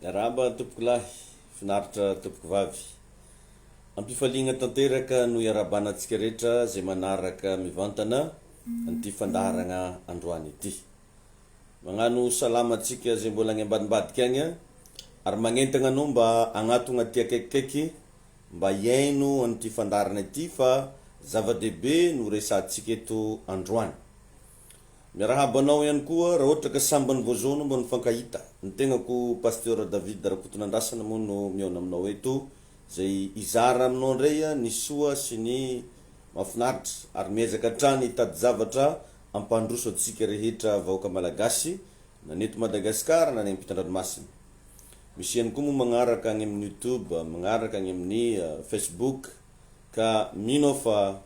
Miarahaba tompokolahy, finaritra tompokovavy. Ampifaliagna tanteraka no iarahabana antsika rehetra izay manaraka mivantana an'ity fandaharagna androany ity. Magnano salama antsika izay mbola agny ambadimbadika agny ary magnentagna anao mba agnatogna aty akaikikaiky mba hihaino an'ity fandaharana ity fa zava-dehibe no resahantsika eto androany. Miarahaba anao ihany koa raha ohatra ka sambany vao zao anao mba nifankahita. Ny tegnako Pasteur David Rakotonandrasana moa no mihaona aminao eto izay hizara aminao indray ny soa sy ny mahafinaritra ary miezaka hatrany hitady zavatra hampandroso antsika rehetra vahoaka Malagasy na ny eto Madagasikara na any ampitan-dranomasina. Misy ihany koa moa magnaraka agny amin'ny youtube, magnaraka agny amin'ny facebook ka mino aho fa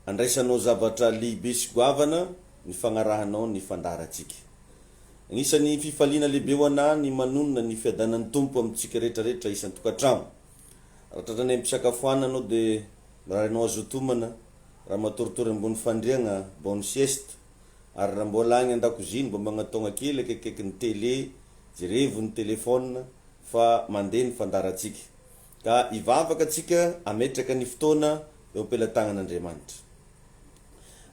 Andraisanao zavatra lehibe sy goavana ny fagnarahanao ny fandaharantsika. Agnisan'ny fifaliana lehibe ho anah ny manonona ny fiadanan'ny Tompo amintsika rehetrarehetra isan-tokantrano. Raha tratranay am-pisakafoanana anao dia mirary anao hazoto homana, raha matoritory ambony fandriagna, bonne sieste, ary raha mbola agny an-dakozia mba magnataogna kely akaikikaikin'ny télé, jerevo ny téléphone fa mandeha ny fandaharantsika. Ka hivavaka antsika hametraka ny fotoana eo am-pelatanan'Andriamanitra.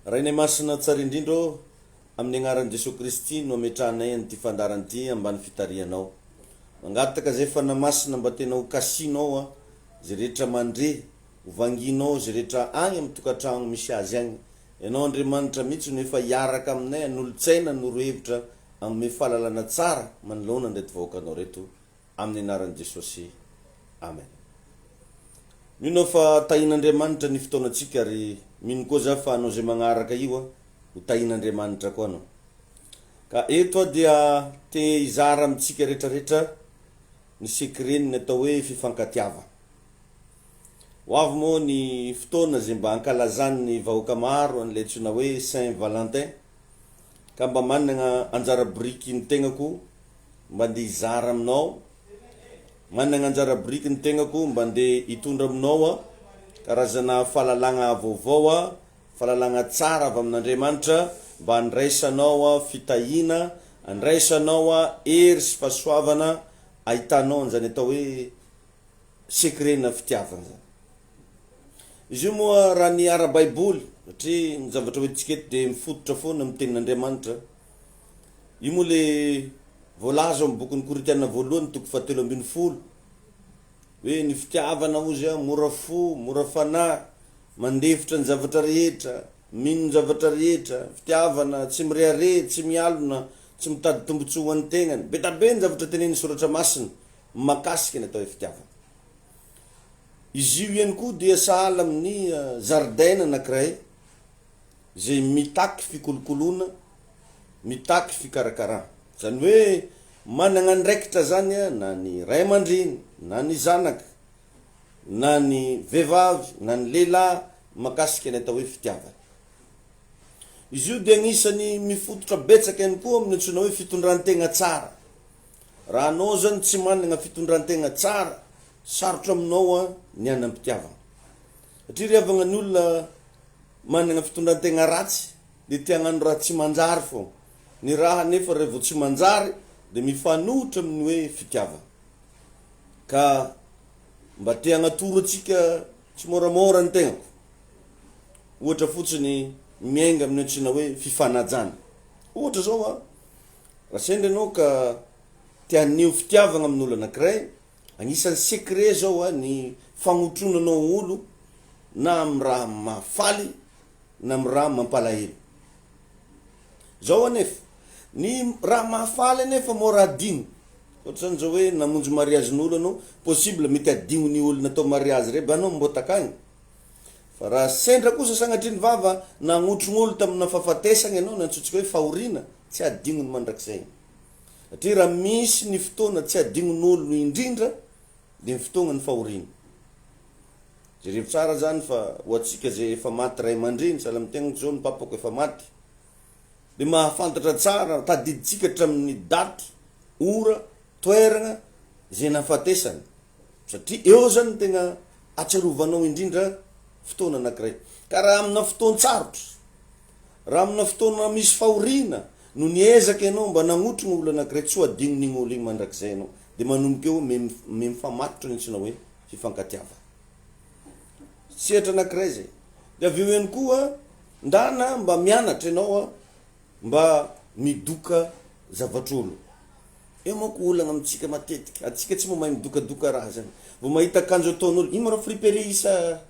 Rainay Masina tsara indrindra ô, amin'ny agnaran'i Jesoa Kristy no ametrahanay an'ity fandaharana ity ambany fitarihanao. Mangataka izay Fanahy Masina mba tena ho kasihinao a, izay rehetra mandre, ho vangianao izay rehetra agny amin'ny tokantragno misy azy agny. Ianao Andriamanitra mihitsy no efa hiaraka aminay hanolo-tsaina, hanoro hevitra, hanome fahalalana tsara manoloana an'ireto vahoakanao ireto. Amin'ny anaran'i Jesosy. Amen. Mino aho fa tahin'Andriamanitra ny fotoanantsika ary mino koa za fa anao izay magnaraka io ho tahin'Andriamanitra koa anao. Ka eto aho dia te hizara amintsika retraretra ny secret-n'ny atao hoe fifankatiavana. Ho avy moa ny fotoana izay mba ankalazan'ny vahoaka maro an'ilay antsoina hoe Saint Valentin ka mba managna anjara biriky ny tegnako mba ndeha hizara aminao, managna anjara biriky ny tegnako mba ndeha hitondra aminao a, karazana fahalalagna vaovao a, fahalalagna tsara avy amin'Andriamanitra mba handraisanao a fitahiana, handraisanao a hery sy fahasoavana ahitanao an'izany atao hoe secret-na fitiavana zany. Izy io moa raha ny ara-baiboly, satria ny zavatra hoentintsika eto dia mifototra foana amin'ny tenin'Andriamanitra, Io moa le voalaza ao amin'ny bokin'ny Korintiana voalohany toko fahatelo ambin'ny folo hoe ny fitiavana hozy a mora fo, mora fanahy, mandefitra ny zavatra rehetra, mino ny zavatra rehetra, fitiavana tsy mirehareha, tsy mialona, tsy mitady tombontsoa ho an'ny tegnany. Be da be ny zavatra tenenin'ny soratra masina mahakasika ny atao hoe fitiavana. Izy io ihany koa dia sahala amin'ny zaridaina anankiray izay mitaky fikolokoloana, mitaky fikarakarana. Izany hoe managna andraikitra zany na ny ray aman-dreny, na ny zanaka, na ny vehivavy, na ny lehilahy mahakasika ny atao hoe fitiavana. Izy io dia agnisan'ny mifototra betsaka ihany koa amin'ny antsoina hoe fitondran-tegna tsara. Raha anao zany tsy managna fitondran-tegna tsara, sarotra aminao ny hanam-pitiavana. Satria ry havagna ny olona managna fitondran-tegna ratsy de te hagnano raha tsy manjary fogna. Ny raha nefa revo tsy manjary de mifanohitra amin'ny hoe fitiavana. Ka mba te hagnatoro antsika tsimoramora ny tegnako. Ohatra fotsiny miainga amin'ny antsoina hoe fifanajana. Ohatra zao a, raha sendra ianao ka te haneho fitiavagna amin'olo anakiray, Agnisan'ny secret zao a ny fagnotronanao olo na amin'ny raha mahafaly na amin'ny raha mampalahelo. Zao anefa, ny raha mahafaly anefa mora adino, ohatra zany zao hoe namonjy mariazin'olo anao, possible mety adignon'io olo natao mariazy rey ba anao mbô takagny, fa raha sendra kosa sagnatria ny vava nagnotrogn'olo tamina fahafatesagna ianao na antsointsika hoe fahoriana, tsy adignony mandrakizay. Satria raha misy ny fotoana tsy adignon'olona indrindra dia ny fotoagnan'ny fahoriana. Jerevo tsara zany fa ho antsika zay efa maty ray aman-dreny, sahala amin'ny tegnako zao ny papako efa maty, dia mahafantatra tsara, tadidintsika hatramin'ny daty, ora, toeragna izay nahafatesany. Satria eo zany no tegna ahatsiarovanao indrindra fotoana anakiray. Ka raha amina fotoan-tsarotra, Raha amina fotoana misy fahoriana, No niezaka ianao mba nagnotrogno olo anakiray tsy ho adignon'igny olo igny mandrakizay ianao de manomboka eo me me mifamatotra ny antsoina hoe fifankatiavana. Sehatra anakiray zay. De avy eo ihany koa ndana mba mianatra ianao a mba midoka zavatr'olo. Eo manko olagna amintsika matetika, antsika tsy mba mahay midokadoka raha zany. Vao mahita akanjo ataon'olo, ino ma rô friperie sa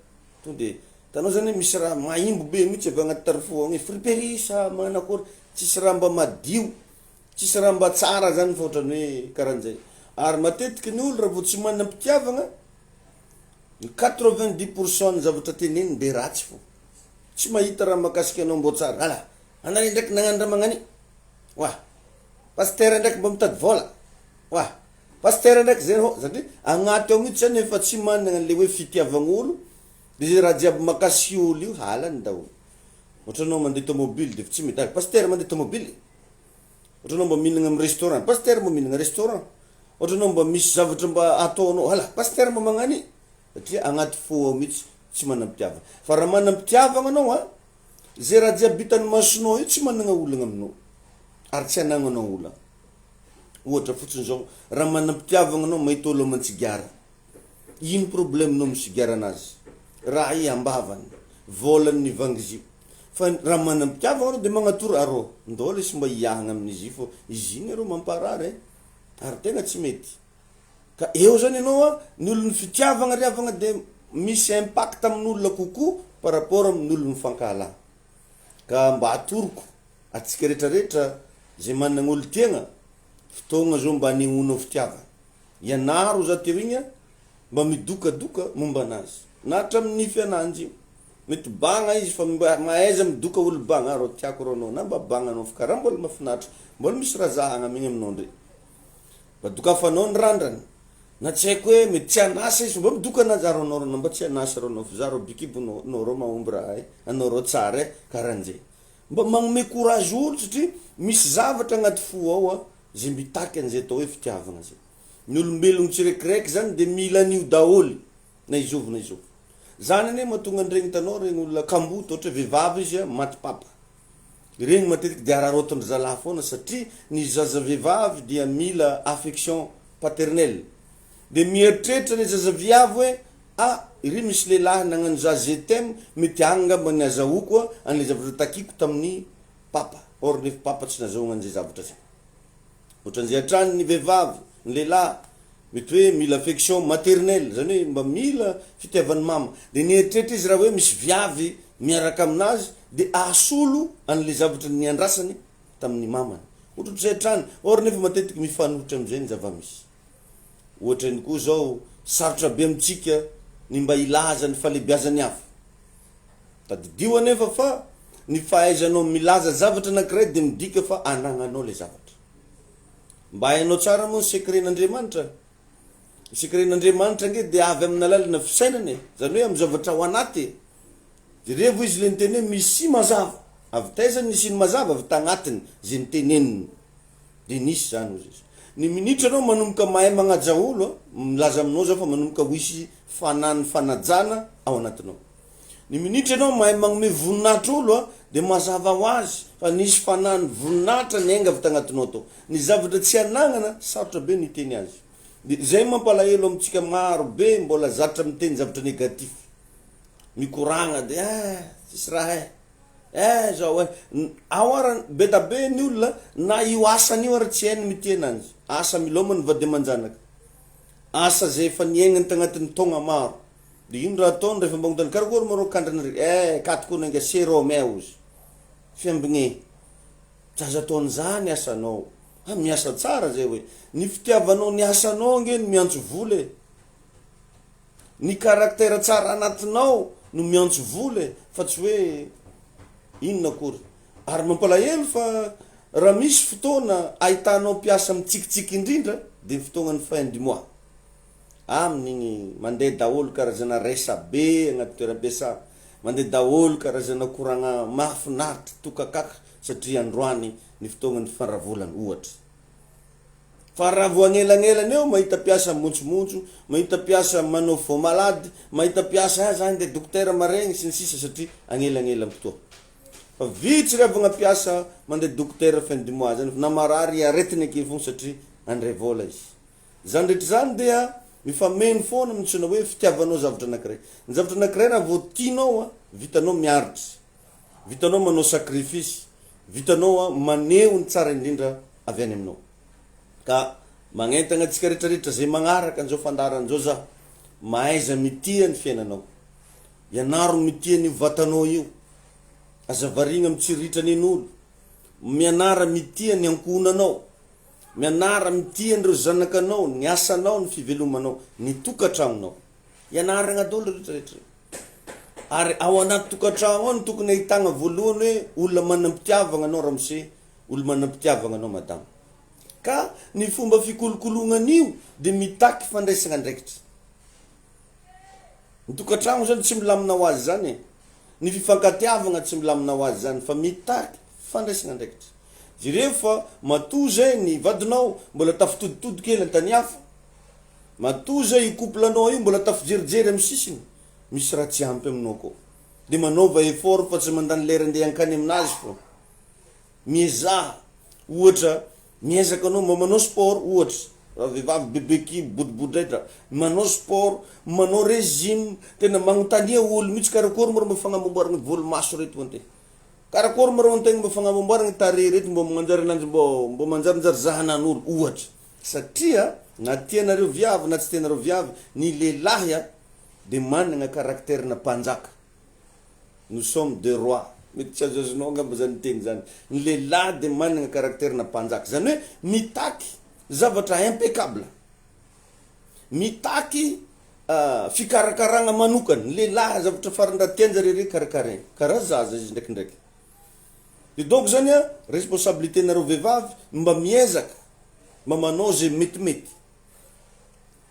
tonga de hitanao zany hoe misy raha maimbo be mihitsy avy agnaty tarifo ao agny, friperie sa manakory, tsisy raha mba madio, tsisy raha mba tsara zany fa ohatran'ny hoe karan'zay. Ary matetiky ny olo raha vao tsy manam-pitiavagna, ny 90 pour cent ny zavatra teneniny de ratsy fô. Tsy mahita raha mahakasika anao mbô tsara, ala, anareo ndraiky nagnano raha magnan'io, oa. Pasitera ndraiky mba mitady vôla oa! Pasitera ndraiky zay hô satria agnaty ao mihitsy zany efa tsy managna anle hoe fitiavagn'olo de ze raha jiaby makasiky olo io halany daholo. Ohatra anao mandeha tômôbily de efa tsy mety, pasitera mandeha tômôbily, ohatra anao mba mihinagna amy restaurant, pasitera mba mihinagna restaurant, ohatra anao mba misy zavatra mba ataonao, hala pasitera mba magnano i, satria agnaty fo ao mihitsy tsy manam-pitiavagna. Fa raha manam-pitiavagna anao an, Ze raha jiaby hitan'ny masonao io tsy managna olagna aminao ary tsy anagnanao olagna. Ohatra fotsiny zao, raha manam-pitiavagna anao mahita olo aman-tsigara, ino problème-nao amy sigaranazy? Raha i ambavany, vôlany ny vangizio. Fa raha manam-pitiavagna anao de magnatoro arô, ndao lesy mba hiahagna amin'izy io fô izy igny arô mamparary e, ary tegna tsy mety. Ka eo zany ianao a, ny olon'ny fitiavagna ry havagna de misy impact amin'olona kokoa par rapport amin'ny olon'ny fankahalana. Ka mba atoroko atsika retraretra zay managna olon-tiagna, fotoagna zao mba anehoanao fitiavagna. Ianaro za teo igny a, mba midokadoka momba anazy, na hatramin'ny nify ananjy io, mety bagna izy fa mba mahaiza midoka olo bagna, ah rô tiako rô anao, na mba bagna anao fa karaha mbola mahafinaritra, mbola misy raha zahagna amegny aminao ndre. Mba dokafanao ny randrany na tsy haiko hoe mety tsy an'asa izy fa mba midoka anazy ary anao rô mba tsy an'asa rô anao fa za rô bikibo nao nao rô mahomby raha e anao rô tsara e karanjay mba magnome courage olo satria misy zavatra agnaty fo ao a zay mitaky an'izay atao hoe fitiavagna zay ny olombelogno tsirekiraiky zany de mila an'io daholo na izovy na izovy zany anie mahatonga an'iregny hitanao regny olona kamboty ohatra hoe vehivavy izy a maty papa Ireny matetika dia araraotin-dry zalahy foana satria ny zaza vehivavy dia mila affection paternelle. Dia mieritreritra ilay zaza viavy hoe ah iry misy lehilahy nagnano za je t'aime mety agny angamba ny azahoako an'ilay zavatra takiko tamin'ny papa. Or nefa papa tsy nazahoagna an'izay zavatra zay. Ohatran'izay hatrany ny vehivavy, ny lehilahy, mety hoe mila affection maternelle, zany hoe mba mila fitiavan'ny mama. Dia nieritreritra izy raha hoe misy viavy miaraka aminazy dia ahasolo an'ilay zavatra niandrasany tamin'ny mamany. Ohatrohatr'izay hatrany. Or nefa matetika mifanohitra amin'izay ny zava-misy. Ohatra ihany koa izao, sarotra be amintsika ny mba hilaza ny fahalehibiazan'ny hafa. Tadidio anefa fa ny fahaizanao milaza zavatra anankiray dia midika fa anagnanao ilay zavatra. Mba hainao tsara moa ny secret-n'Andriamanitra? Ny secret-n'Andriamanitra ange dia avy amin'ny alalana fisainana e, izany hoe amin'ny zavatra ao anaty e. Jerevo izy ilay niteny hoe misia mazava. Avy taiza ny nisian'ny mazava? Avy tagnatiny, izay niteneniny. Dia nisy izany hozy izy. Ny minitra anao manomboka mahay magnaja olo a, milaza aminao zaho fa manomboka ho hisy fanan'ny fanajana ao anatinao. Ny minitra ianao mahay magnome voninahitra olo a, dia mazava ho azy fa nisy fanan'ny voninahitra niainga avy tagnatinao tao. Ny zavatra tsy anagnana, sarotra be ny hiteny azy. Dia izay mampalahelo amintsika maro be mbola zatra miteny zavatra negatif. Mikoragna dia eh, tsisy raha eh. Eh zao eh, ao ara be da be ny olona na io asany io ara tsy hainy miteny anzy, asa milôma ny vady aman-janaka, asa zay efa niaignany tagnatin'ny taogna maro, de ino raha ataony rehefa mba magnontany karakôry ma rô kandrana ry, eh kato koa nenga sérum eh ozy, fiambigne, tsy azo atao an'zany asanao, ah miasa tsara zay hoe, ny fitiavanao ny asanao ange no miantso vola e. Ny caractère tsara anatinao no miantso vola e, fa tsy hoe inona akory. Ary mampalahelo fa raha misy fotoana ahitanao mpiasa mitsikitsiky indrindra dia ny fotoagnan'ny fin du mois. Amin'igny mandeha daholo karazana resa-be agnaty toeram-piasana, mandeha daholo karazana koragna mahafinaritra, tokakaka satria androany ny fotoagnan'ny faravolana ohatra. Fa raha vao anelanelany eo mahita mpiasa mimonjomonjo, mahita mpiasa manao faux malade, mahita mpiasa ah za ndeha dokotera maregny sy ny sisa satria agnelanelam-potoa. Fa vitsy ry havagna mpiasa mandeha dokotera fin du mois zany fa na marary aretigny ake fogna satria andray vôla izy. Zany rehetra zany dia mifameno foana amin'ny antsoina hoe fitiavanao zavatra anakiray. Ny zavatra anakiray raha vao tianao a, vitanao miaritra, vitanao manao sacrifice, vitanao a maneho ny tsara indrindra avy any aminao. Ka magnentagna antsika rehetra rehetra zay magnaraka an'izao fandaharana izao za, mahaiza mitia ny fiainanao. Ianaro mitia an'io vatanao io. Aza variagna mitsiriritra nen'olo. Mianara mitia ny ankohonanao. Mianara mitia an'ireo zanakanao, ny asanao, ny fivelomanao, ny tokantragnonao. Ianaragna daholo rehetra rehetra ireo. Ary ao anaty tokantragno ao no tokony ahitagna voalohany hoe olona manam-pitiavagna anao ramose, olo manam-pitiavagna anao madama. Ka ny fomba fikolokoloagna an'io dia mitaky fandraisagna andraikitra. Ny tokantragno zany tsy milamina ho azy zany e. Ny fifankatiavagna tsy milamina ho azy zany fa mitaky fandraisagna andraikitra. Jereo fa matoa zay ny vadinao mbola tafitoditody kely antany hafa, matoa zay io couple anao io mbola tafijerijery amin'ny sisiny, misy raha tsy ampy aminao koa. De manaova effort fa tsy mandany lera andeha hankany aminazy fô. Miezaha, ohatra, miezaka anao mba manao sport, ohatra, raha vehivavy bebe kibo, bodobodraitra, manao sport, manao régime, tena magnontania olo mihitsy karakôry moa raha mba fagnamboamboaragna volomaso reto ante. Karakôry moa raha antegna mba fagnamboamboaragna tarehy reto mbô manjary ananjy mbô mbô manjarinjary zahanan'olo, ohatra. Satria na tianareo viavy na tsy tianareo viavy, ny lehilahy a de managna caractère-na mpanjaka. Nous sommes deux rois. Mety tsy azoazonao angamba zany teny zany. Ny lehilahy dia managna caractère-na mpanjaka. Zany hoe mitaky zavatra impeccable. Mitaky fikarakaragna manokana. Ny lehilahy zavatra farany raha tian-jareo regny karakaraigny. Karaha zaza izy ndraikindraiky. De donc zany a, responsabilité-nareo vehivavy ny mba miezaka mba manao zay metimety.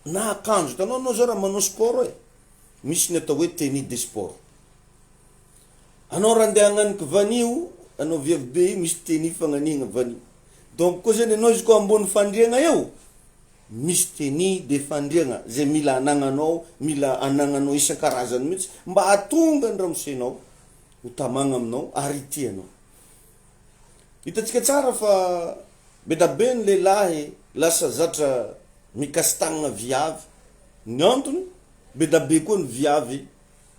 Na akanjo, hitanao anao zao raha manao sport e, misy ny atao hoe tenue de sport. Anao raha andeha hagnaniky vanio, anao viavy be io misy tenue fagnanihagna vanio. Donc koa zany anao izy koa ambony fandriagna eo, misy tenue de fandriagna zay mila anagnanao, mila anagnanao isan-karazany mihitsy mba hahatonga ny ramosenao ho tamagna aminao ary hitia anao. Hitantsika tsara fa be da be ny lehilahy lasa zatra mikasi-tagnana viavy, ny antony be da be koa ny viavy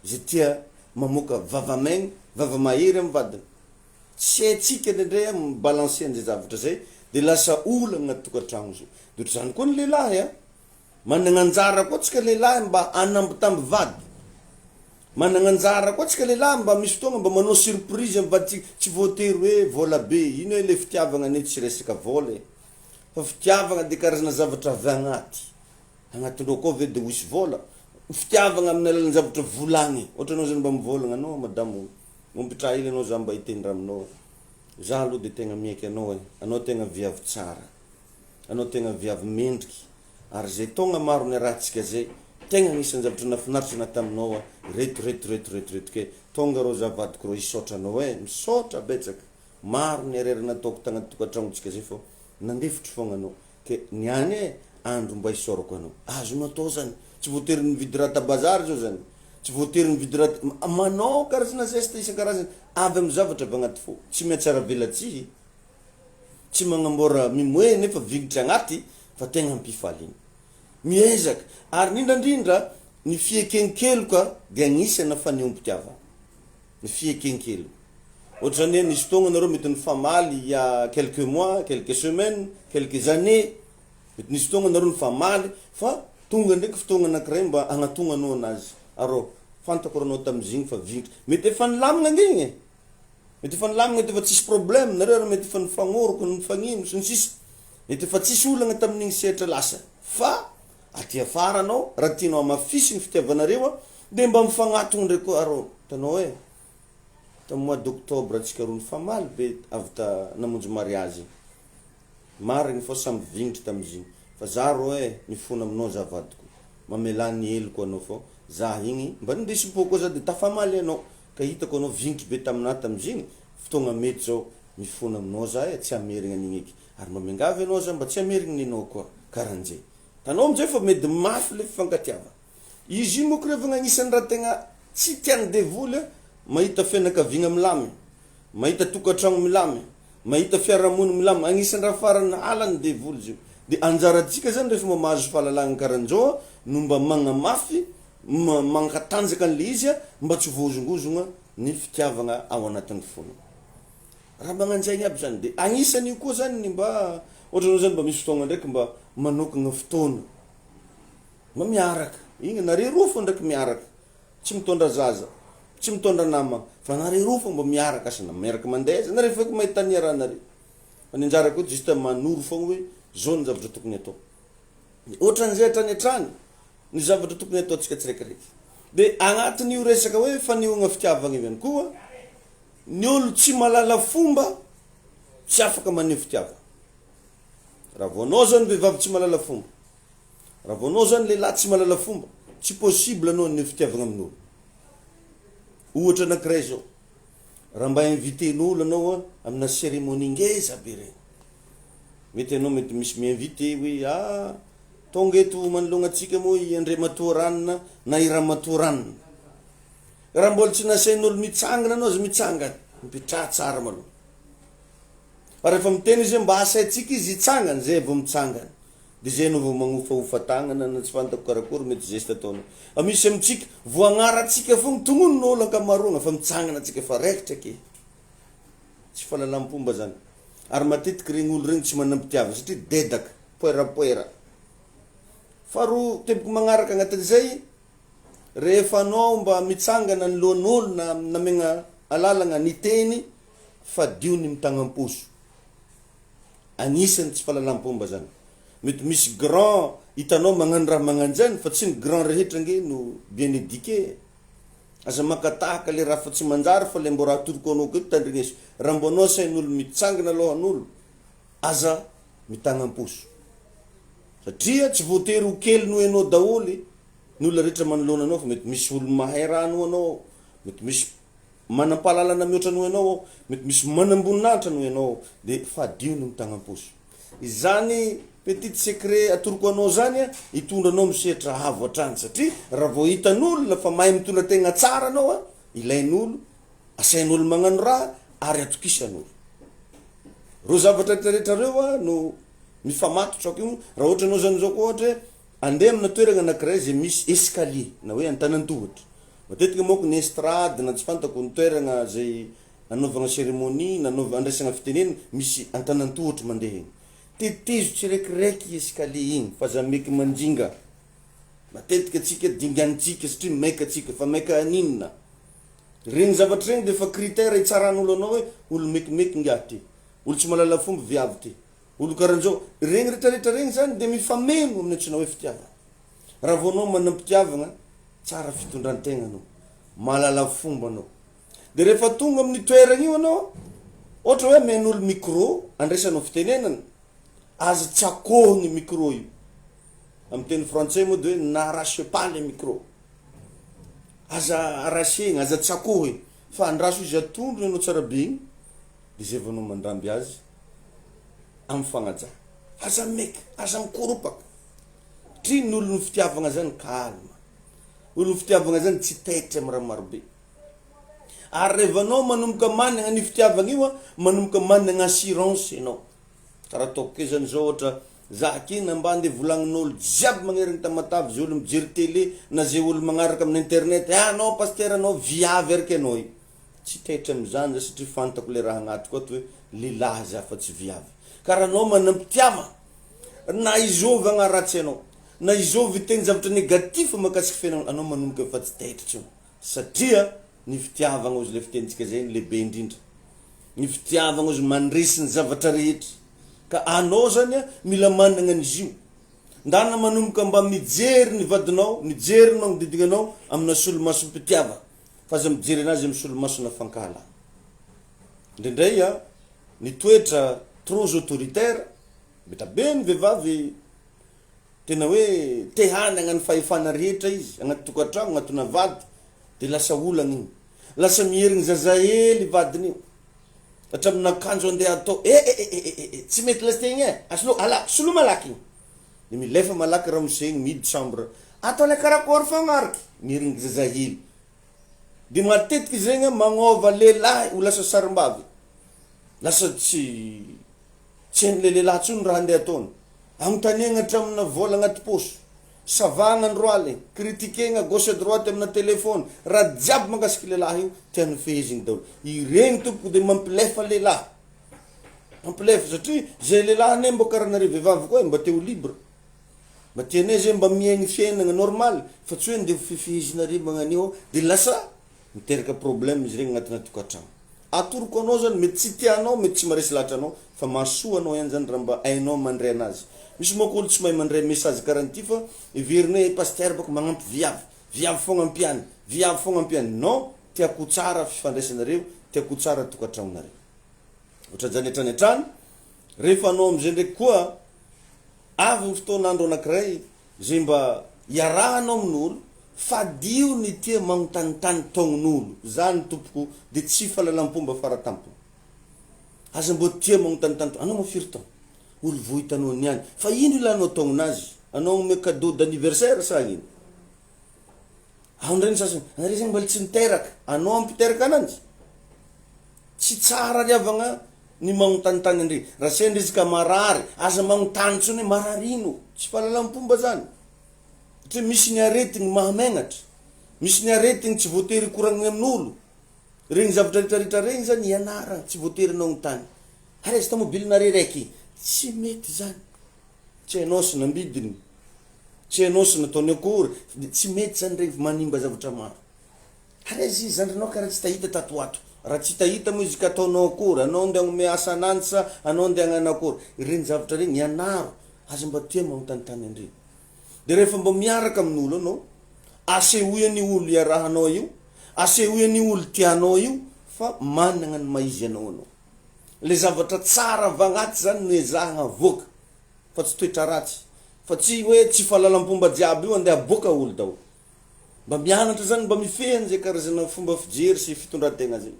izay tia mamoaka vava maigny, vava mahery amin'ny vadiny. Tsy haintsika indraindray mi balancer an'izay zavatra izay de lasa olana anaty tokantragno zao. De ohatr'izany koa ny lehilahy a, managna anjara koa tsika lehilahy mba hanambitamby vady, managna anjara koa tsika lehilahy mba misy fotoagna mba manao surprise amin'ny vadintsika, tsy voatery hoe vôla be, ino e le fitiavagna anie tsy resaka vôla e. Fa fitiavagna dia karazana zavatra avy agnaty. Agnatinao akao ve dia ho hisy vôla? Fitiavagna amin'ny alalan'ny zavatra volagny. Ohatra anao zany mba mivôlagna, anao madamo, mampitraha hely anao za mba hiteny raha aminao. Za aloha dia tegna miaiky anao e, anao tegna viavy tsara, anao tegna viavy mendriky, ary zay taogna maro niarahantsika zay, tegna agnisan'ny zavatra nahafinaritra anah taminao reto reto reto reto reto ke tonga rô za vadiko rô hisaotra anao e, misaotra betsaka. Maro ny erreur nataoko tagnaty tokantragnontsika zay fô nandefitry fogna anao ke niany e andro mba isaorako anao. Azonao atao zany, tsy voatery mividy raha ta bazary zao zany, tsy voatery mividy raha, manao karazana geste isan-karazany avy amy zavatra avy agnaty fo, tsy mihatsaravelatsihy, tsy magnambôra mimoe nefa vignitra agnaty fa tegna ampifaliana. Miezaka, ary indrindrandrindra ny fieken-keloka dia agnisana fanehoam-pitiavana, ny fieken-keloka. Ohatrany hoe nisy fotoagna nareo mety nifamaly il y a quelques mois, quelques semaines, quelques années, mety nisy fotoagna nareo nifamaly fa tonga ndraiky fotoagna anakiray mba agnatognanao anazy, arô fantako rô anao tamizigny fa vignitra, mety efa nilamigna ange igny e, mety efa nilamigna mety efa tsisy problème nareo ary mety efa nifagnôroko nifagnino sy ny sisa, mety efa tsisy olagna tamin'igny sehatra lasa fa aty afara anao raha tianao hamafisy ny fitiavanareo de mba mifagnatogno ndraiky koa arô hitanao e. Tam mois d'octobre tsika roa nifamaly be avy ta namonjy mariage. Marigny fô samy vignitry tamizigny. Fa za rô eh mifona aminao za vadiko. Mamelà ny heloko anao fô za igny mba nindesim-po koa za de tafamaly anao. Ka hitako anao vignitry be taminah tamizigny, fotoagna mety zao mifona aminao za eh tsy hamerigna an'igny eky. Ary mba miangavy anao za mba tsy hamerigny nenao koa. Karanjay. Tanao amizay fa medy mafy le fifankatiavagna. Izy io moko revagna agnisan'ny raha tegna tsy tian'ny devoly mahita fianakaviagna milamigny. Mahita tokantragno milamy, mahita fiarahamonina milamy, agnisan'ny raha farany halan'ny devoly izy io. Dia anjarantsika zany rehefa mba mahazo fahalalagna karan'izao no mba magnamafy, mankatanjaka an'le izy mba tsy ho voahozongozogna ny fitiavagna ao anatin'ny fonao. Raha magnanjaigny aby zany. Dia agnisan'io koa zany ny mba, ohatra anao zany mba misy fotoagna ndraiky mba manokagna fotoana, mba miaraka, igny nareo roa fô ndraiky miaraka. Tsy mitondra zaza, tsy mitondra namagna, fa nareo roa fô mba miaraka asa na miaraka mandeha aiza, nareo feky mahita ny iarahanareo. Fa ny anjarako eto juste manoro fogna hoe zao ny zavatra tokony atao. De ohatran'izay hatrany hatrany ny zavatra tokony ataontsika tsiraikiraiky. De agnatin'io resaka hoe fanehoagna fitiavagna io ihany koa, ny olo tsy mahalala fomba tsy afaka maneho fitiavagna. Raha vao anao zany vehivavy tsy mahalala fomba, Raha vao anao zany lehilahy tsy mahalala fomba, tsy possible anao haneho fitiavagna amin'olo. Ohatra anakiray zao, raha mba inviter-n'olo anao amina cérémonie ngeza be regny, mety anao mety misy mi-inviter hoe ah tonga eto manoloagna antsika moa i Andriamatoa ranona na i Ramatoa ranona. Raha mbola tsy nasain'olo mitsangana anao aza mitsangana, mipetraha tsara malôha. Fa rehefa miteny izy hoe mba asaintsika izy hitsangana, zay vao mitsangana. De zay anao vao magnofahofa tagnana na tsy fantako karakory mety geste ataonao. Fa misy amintsika, voagnaratsika fogna, tognonin'olo ankamaroagna fa mitsangana tsika fa raikitra ke. Tsy fahalalam-pomba zany. Ary matetiky regny olo regny tsy manam-pitiavana satria dedaka, poerapoera. Faharoa teboka magnaraka agnatin'izay, rehefa anao mba mitsangana anoloan'olo na namegna alalagna niteny, fadio ny mitagnam-poso. Agnisan'ny tsy fahalalam-pomba zany. Mety misy grand hitanao magnano raha magnanjany fa tsy ny grand rehetra ange no bien eduqué e. Aza maka tahaka le raha fa tsy manjary fa le mbô raha atoroko anao koa eto tandrigneso. Raha mbô anao asain'olo mitsangana alohan'olo aza mitagnam-poso. Satria tsy voatery ho kely noho enao daholo ny olona rehetra manoloana anao fa mety misy olo mahay raha noho anao ao, mety misy Manam-pahalalana mihoatra noho ianao aho, mety misy manam-boninahitra noho ianao aho, dia fadio ny mitagnam-paosy. Izany petit secret atoroko anao izany hitondra anao amin'ny sehatra avo hatrany, satria raha vao hitan'olona fa mahay mitondra tegna tsara anao, ilain'olo, asain'olo magnano raha ary atokisan'olo. Ireo zavatra rehetra rehetra ireo no mifamatotra koa, raha ohatra anao zany zao koa ohatra hoe andeha amina toerana anakiray izay misy escalier na hoe antanan-tohatra, Matetika manko ny estrade na tsy fantako ny toeragna zay anaovagna ceremonie na anaova andraisagna fitenena misy antanan-tohotry mandeha egny. Tetezo tsiraikiraiky escalier igny fa aza meky mandringa. Matetika tsika dinganintsika satria maika tsika fa maika haninona? Regny zavatra regny de efa critère hitsaran'olo anao hoe olo mekimeky ngiahy ty, olo tsy mahalala fomba viavy ty, olo karanzao. Regny retraretra regny zany de mifameno amin'ny antsoina hoe fitiavana. Raha vao anao manam-pitiavagna, tsara fitondran-tegna anao, mahalala fomba anao. De rehefa tonga amin'ny toeragna io anao, ohatra hoe amen'olo micro andraisanao fitenenana, aza tsakôhigny micro io. Amin'ny teny frantsay moa de hoe n'arrachez pas le micro. Aza arrachegna, aza tsakôhigny fa andraso izy atondrony anao tsara be igny, de zay vao anao mandramby azy amin'ny fagnajana. Aza meka, aza mikoropaka. Satria ny olon'ny fitiavagna zany calme, olon'ny fitiavagna zany tsy taitra am raha marobe. Ary reva anao manomboka managna an'io fitiavagna io an, manomboka managna assurance enao. Karaha ataoko keo zany zao ohatra, za aky na mba andeha volagnin'olo jiaby magnerana Tamatave, ze olo mijery tele na ze olo magnaraka amin'ny internet, ah anao pasitera anao viavy araka enao io. Tsy taitra amizany za satria fantako le raha agnatiko ato hoe lehilahy za fa tsy viavy. Karaha anao manam-pitiavagna. Na izôvy agnaratsy anao, na izôvy hiteny zavatra négatif makasika fiainanao, anao manomboka efa tsy taitra intsony satria ny fitiavagna ozy le fitenintsika zay no lehibe indrindra, ny fitiavagna ozy mandresy ny zavatra rehetra, ka anao zany a mila managna an'izy io, ndana manomboka mba mijery ny vadinao, mijery ny magnodidigna anao amina solomasom-pitiavagna fa aza mijery anazy amy solomasona fankahalana, indraindray a ny toetra trop autoritaire Mety be ny vehivavy tena hoe te hanagna ny fahefana rehetra izy agnaty tokantragno, agnatina vady de lasa olagna igny. Lasa miherigny zazahely vadiny io. Hatramin'ny akanjo andeha atao, eh eh eh eh eh eh tsy mety lasy igny eh, asolo ala, soloy malaky igny. De milefa malaky ramose igny mihidy chambre, atao le karakory fogna ariky, miherigny zazahely. De matetika izy regny magnova lehilahy ho lasa sarimbavy. Lasa tsy tsy hain'le lehilahy tsony raha andeha ataony. Agnontaniagna hatramina vola agnaty paosy, savagna andro aligny, critiquer-gna gauche à droite amina téléphone, raha jiaby mahakasiky lehilahy io tiany fehezigny daholo. Iregny tompoko de mampilefa lehilahy. Mampilefa satria zay lehilahy anie mbô karaha anareo vehivavy koa e, mba te ho libre. Mba tianay zay mba miaigny fiainagna normal fa tsy hoe ndeha ho fefehezinareo magnan'io de lasa miteraka problème izy regny agnatina tokantragno. Atoroko anao zany mety tsy tianao mety tsy maharesy lahatra anao fa mahasoa anao ihany zany raha mba hainao mandray anazy. Misy manko olo tsy mahay mandray message karaha an'ity fa heveriny hoe pasteur bako magnampy viavy, viavy fogna ampiany, viavy fogna ampiany. Non, tiako ho tsara fifandraisanareo, tiako ho tsara tokantragnonareo. Ohatran'izany hatrany hatrany, rehefa anao amizay ndraiky koa Avy ny fotoana andro anakiray zay mba iarahanao amin'olo, fadio ny tia magnontanintany taognon'olo, zany tompoko de tsy fahalalam-pomba faratampony. Aza mbô tia magnontanintany taogno, anao moa firy taogno? Olo vô hitanao niany, fa ino ilanao taognon'azy? Anao agnome cadeau d'anniversaire sa ino? Ao ndray ny sasany, anareo zegny mbola tsy niteraka, anao ampiteraka ananjy? Tsy tsara ry havagna ny magnontanintany andre. Raha sendra izy ka marary, aza magnontany intsony hoe marary ino. Tsy fahalalam-pomba zany. Satria misy ny aretigny mahamegnatra, misy ny aretigny tsy voatery hikoragniny amin'olo. Regny zavatra retraretra regny zany ianaragna, tsy voatery nagnontany. Ary aiza tomobilinare raiky? Tsy mety zany. Tsy hainao sy nambidiny, tsy hainao sy nataony akory, tsy mety zany regny fa manimba zavatra maro. Ary aiza izy zandrinao karaha tsy hitahita tato ho ato. Raha tsy hitahita moa izy ka ataonao akory, anao andeha hagnome asa ananjy sa anao andeha hagnano akory. Ireny zavatra ireny ianaro, aza mba tia magnontanintany an'ireny. Dia rehefa mba miaraka amin'olo anao, asehoy an'io olo iarahanao io, asehoy an'io olo tianao io fa managna ny maha izy anao anao. Le zavatra tsara avy agnaty zany no ezahagna avoaka fa tsy toetra ratsy. Fa tsy hoe tsy fahalalam-pomba jiaby io andeha aboaka olo daholo. Mba mianatra zany, mba mifehy an'izay karazana fomba fijery sy fitondran-tegna zay.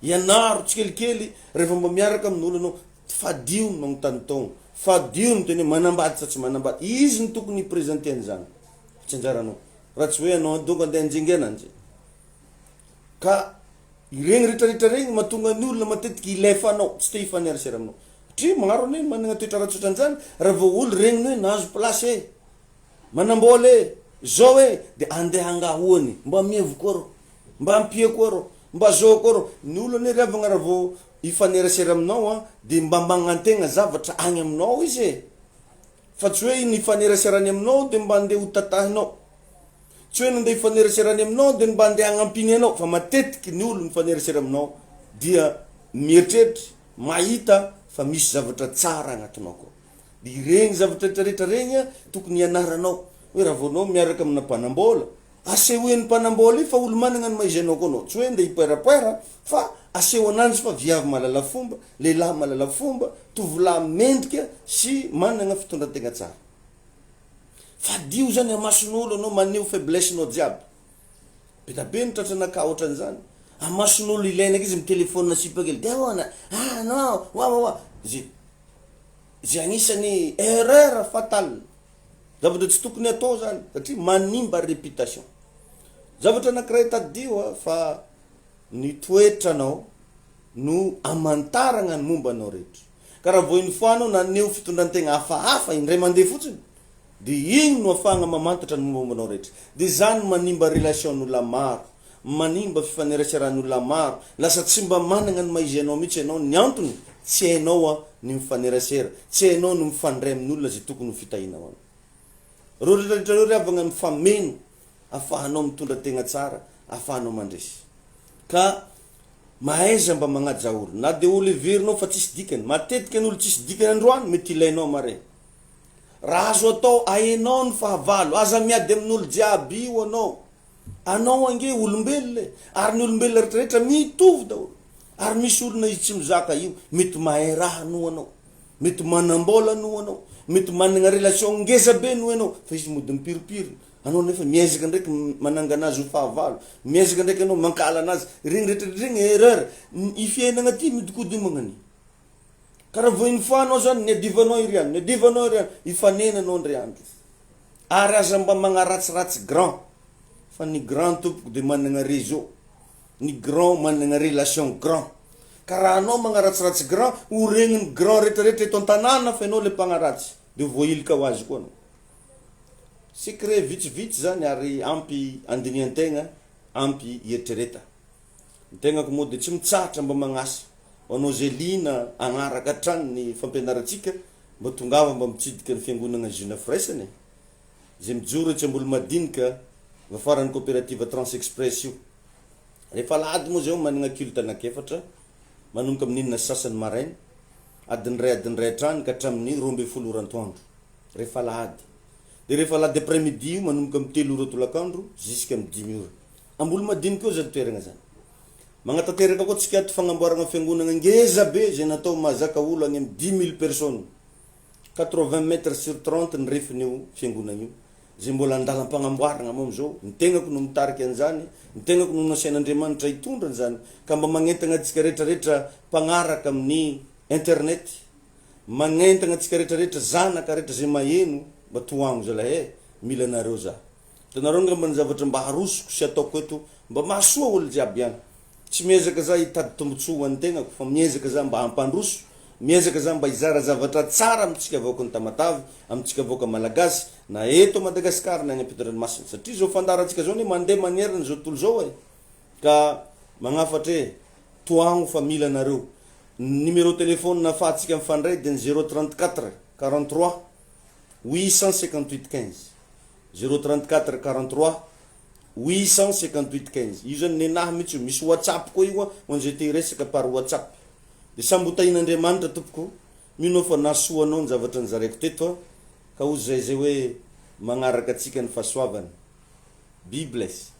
Ianaro tsikelikely rehefa mba miaraka amin'olo anao, fadio ny magnontany taogno, fadio ny miteny hoe manambady sa tsy manambady, izy no tokony hi-presenter an'izany fa tsy anjaranao, raha tsy hoe anao donc andeha hanjengy ananjy. Ka iregny retraretra regny mahatonga ny olona matetiky hilefa anao, tsy te hifanerasera aminao. Satria maro anie ny managna toetra ratsy ohatran'izany, raha vao olo regniny hoe nahazo place e, Manambola e! Zao e! De andeha angahoany, mba mihevo koa rô, mba ampia koa rô, mba zao koa rô, ny olo anie ry havagna raha vao hifanerasera aminao an, de mba magnantegna zavatra agny aminao izy e! Fa tsy hoe ny hifaneraserany aminao de mba andeha ho tatahinao, tsy hoe nandeha hifaneraserany aminao de mba andeha hagnampiny anao, fa matetiky ny olo mifanerasera aminao dia mieritreritra, mahita fa misy zavatra tsara agnatinao koa. De ireny zavatra rehetra rehetra regny a tokony hianaranao hoe raha vao anao miaraka amina mpanambola, asehoy an'ny mpanambola io fa olo managna ny maha izy anao koa anao, tsy hoe ndeha hipoerapoera fa aseho ananjy fa viavy mahalala fomba, lehilahy mahalala fomba, tovolahy mendrika sy managna fitondrantegna tsara. Fadio zany amason'olo anao maneho faiblesse-nao jiaby. Be da be ny tratran'akà ohatran'izany, amason'olo ilaina aky izy mi-telephone sipa kely de ahoana, ah non, wawawa, ze. Izay agnisan'ny erreur fatale, zavatra tsy tokony atao zany satria manimba réputation. Zavatra anakiray tadidio a fa ny toetranao no amantaragna ny momba anao rehetra. Ka raha vao une fois anao naneho fitondran-tegna hafahafa indray mandeha fotsiny de igny no afahagna mamantatra ny mombamomba anao rehetra. De zany manimba relation-n'olona maro. manimba fifaneraseran'olona maro, lasa tsy mba managna ny maha izy anao mihitsy ianao, ny antony tsy hainao a ny mifanerasera, tsy hainao ny mifandray amin'olona izay tokony ho fitahiana ho anao. Reo retraretra reo ry havagna mifameno afahanao mitondra tegna tsara, afahanao mandresy. Ka mahaiza mba magnaja olo, na de olo heverinao fa tsisy dikany, matetika ny olo tsisy dikany androany mety ilainao amaregny. Raha azo atao ahenao ny fahavalo, aza miady amin'olo jiaby io anao, Anao ange olombelona e! Ary ny olombelona rehetra rehetra mitovy daholo. Ary misy olona izy tsy mizaka io, mety mahay raha noho anao, mety manambola noho anao, mety managna relation ngeza be noho ianao, fa izy mody mipiropirona. Anao nefa miezaka ndraiky manangana azy ho fahavalo, miezaka ndraiky anao mankahala anazy. Regny rehetra rehetra regny erreur. I fiainagna ty miodikodiny magnan'io. Ka raha vao une fois anao zany niadivanao iry any, niadivanao iry any, hifanena anao ndray andro. Ary aza mba magnaratsiratsy grand fa ny grand tompoko de managna réseau. Ny grand managna relation grand. Ka raha anao magnaratsiratsy grand, ho regnin'ny grand retraretra eto an-tanàna fa ianao le mpagnaratsy. De ho voahilika ho azy koa anao. Secret vitsivitsy zany ary ampy andinihan-tegna, ampy hieritreretana. Ny tegnako moa dia tsy mitsahatra mba magnasa ho anao izay liana hagnaraka hatrany ny fampianarantsika mba tongava mba mitsidika ny fiangonagna Jina Firaisana e! Izay mijoro etsy Ambolomadinika vafaran'ny coopérative Trans Express io. Rehefa alahady moa izay managna culte anankiefatra manomboka amin'ny enina sy sasany maraina, adiny iray adiny iray hatrany ka hatramin'ny 12 ora antoandro. Rehefa alahady. Dia rehefa alahady après midi io manomboka amin'ny 3 ora tolakandro jusqu'à amin'ny 5 ora. Ambolomadinika eo zany toeragna zany. Magnatanteraka koa tsika ato fagnamboaragna fiangonagna ngeza be izay natao mahazaka olo agny amin'ny 10,000 personnes. 80 mètres sur 30 ny refin'io fiangonagna io, izay mbola andalam-pagnamboaragna moa amizao. Ny tegnako no mitarika an'izany, ny tegnako no nasain'Andriamanitra hitondra an'izany, ka mba magnentagna antsika retraretra mpagnaraka amin'ny internet, magnentagna antsika retraretra zanaka retra izay maheno, mba tohagno zalahy e, mila anareo za. Hitanareo angamba ny zavatra mba harosoko sy ataoko eto mba mahasoa olo jiaby ihany. Tsy miezaka za hitady tombotsoa ho an'ny tegnako fa miezaka za mba hampandroso, miezaka za mba hizara zavatra tsara amintsika vahoakan'i Tamatave, amintsika vahoaka Malagasy na eto Madagascar na any ampitan-dranomasina satria izao fandaharantsika zao anie mandeha manerana izao tontolo izao e! Ka magnafatra e! Tohagno fa mila anareo. Ny numéro téléphone afahantsika mifandray dia ny 034 43 858 15. 0 34 43 858 15 io zany nenahy mihitsy io misy whatsapp koa io ho an'izay te hiresaka par whatsapp de samby ho tahin'Andriamanitra tompoko mino aho fa nahasoa anao ny zavatra nozaraiko teto a ka hozy zay zay hoe magnaraka antsika ny fahasoavany be bless.